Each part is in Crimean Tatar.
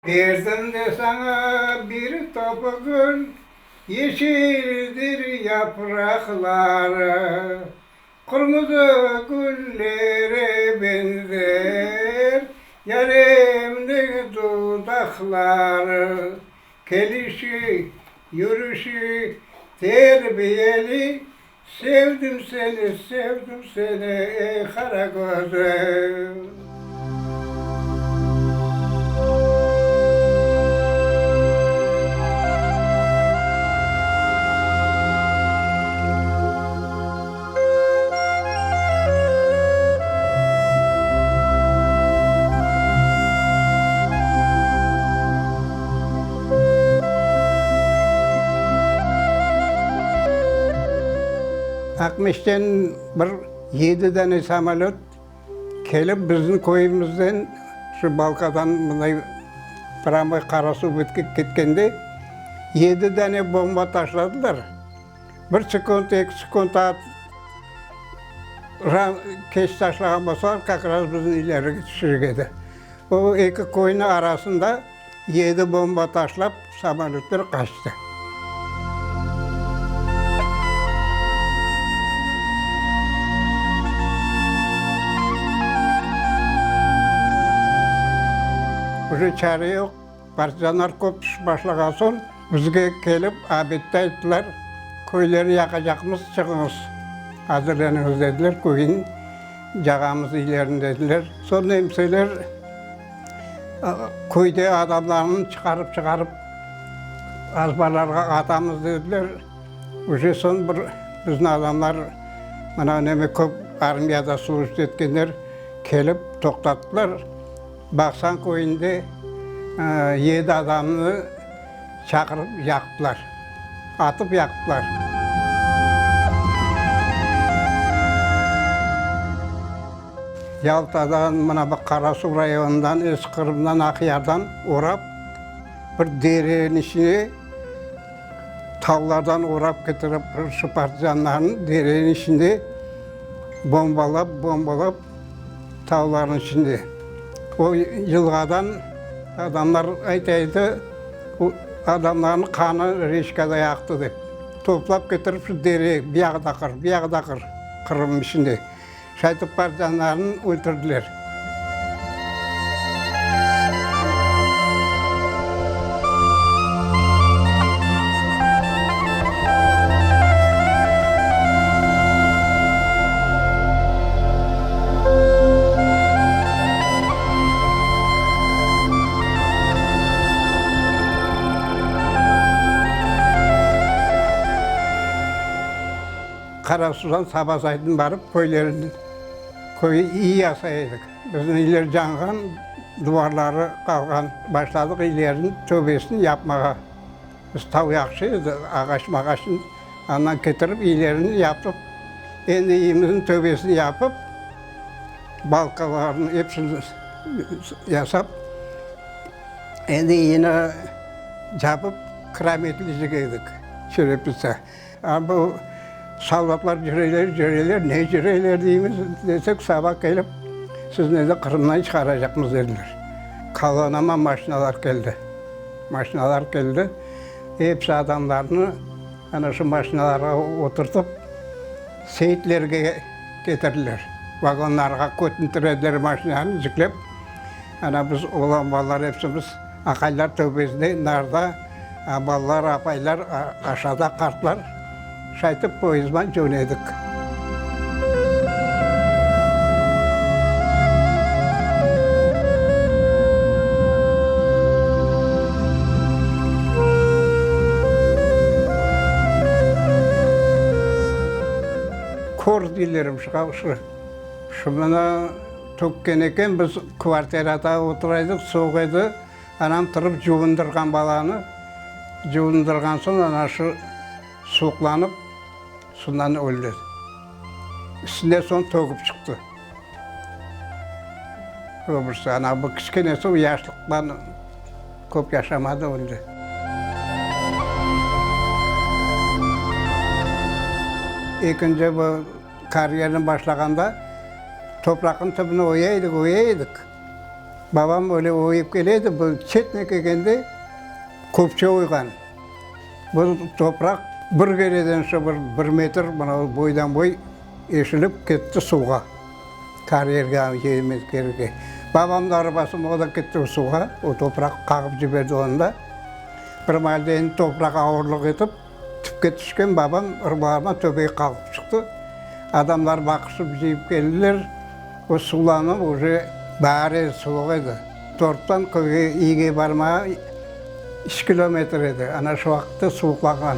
Berdim de saña bir topı gül, Yeşildir yapraqları, Qırmızı güllere beñzer, Yarimniñ dudaqları. Kelişi, yürüşi terbiyeli, Sevdim seni, sevdim seni, ey qara közüm. Aqmescitten bir yedi dane samolöt kelip bizim köyümizden şu Balkadan mınday prâmoy Qarasuv betke ketkende yedi dane bomba taşladılar. Bir sekund, eki sekund keç taşlağan bolsalar, kak raz bizim ilerige tüşecek edi. O eki köyniñ arasında yedi bomba taşlap, samolötler qaçtı. Uje çare yoq, partizanlar köp tüşip başlağan soñ, bizge kelip obedde ayttılar, köylerni yaqacaqmız, çıqıñız, azırleniñiz dediler, köyniñ cağamız ilerini dediler. Soñ nemseler köyde adamlarnı çıqarıp-çıqarıp azbarlarğa atamız dediler. Uje soñ bir bizni adamlar, mına neme köp armiyada slujit etkenler kelip toqtattılar. Baqsañ köyünde yedi adamnı çaqırıp yaqtılar, atıp yaqtılar. Yaltadan, mına bu Qarasuv rayonından, Eski Qırımdan, Aqyardan orap, bir dereniñ içine tavlardan orap ketirip, şu partizanlarnı dereniñ içinde bombalap, bombalap, Tavlarnıñ içinde. O yılğadan adamlar ayta edi, adamlarnıñ qanı reçkada aqtı dep. Toplap ketirip şu dere, Biyağdaqır, Biyağdaqır Qırımnıñ içinde. Şaytip partizanlarnı öldürdiler. Qarasuvdan Sabazaydın barıp köylerini, köyü iyi yasay edik. Bizim iyler canğan, duvarları qalğan. Başladıq iylerniñ töbesini yapmağa. Biz tav yahşı edi, ağaç-mağaçnı andan ketirip, iylerini yapıp, endi iyimizniñ töbesini yapıp, balkalarnı epsini yasap, endi iyini capıp, kirametlicik edik, çerepitsa. A bu soldatlar cüreler, cüreler, ne cüreler deymiz, desek, saba kelip, sizni endi Qırımdan çıqaracaqmız, dediler. Kolonnama maşinalar keldi. Maşinalar keldi, episi adamlarnı ana şu maşinalarğa oturtıp, Seyitlerge ketirdiler. Vagonlarğa kötüntirediler maşinanı, yüklep. Ana biz oğlan balalar epsimiz aqaylar töpesinde, narda, balalar, apaylar aşağıda, qartlar. Şaytip poyezdman cönedik. Kor deyler şuğa, şu, şunı tökken eken, biz kvartirada otura edik, soğuq edi. Anam turıp cuvundırğan balanı, cuvundırğan soñ ana şu suvuqlanıp, şundan öldi. Üstüne soñ töküp çıqtı. Öbürsü, ana bu kiçkenesi o yaşlıqtan köp yaşamadı, öldi. Ekinci bu karyerni başlağanda topraqnıñ tübüni oya edik, oya edik. Babam öyle oyıp kele edi, bu çetine kelgende köpçe oyğan. Bu topraq bir kereden şu bir bir metr mına boydan boy eşilip ketti suvğa, karyerge, yerge. Babamnıñ arabası o da ketti suvğa, o topraq qağıp ciberdi onı da. Bir maalde endi topraq ağırlıq etip, tüpke tüşken babam ırbarma töpege qalqıp çıqtı. Adamlar baqışıp cıyıp keldiler. O suvlanıp uje baar edi, suvuq edi. Torttan köyge, iyge barmağa üç kilometr edi. Ana şu vaqıtta suvuqlanğan.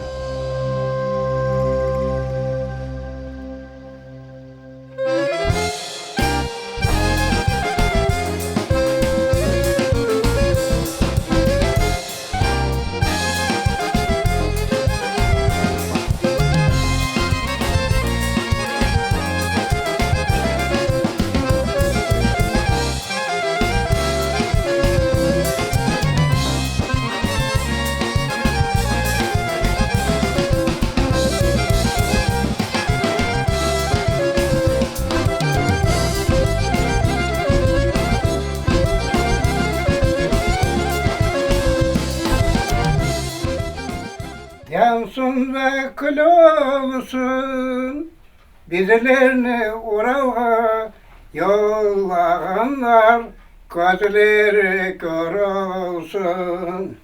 Yansın da kül olsun bizlerni Uralğa yollağanlar, közleri kör olsun.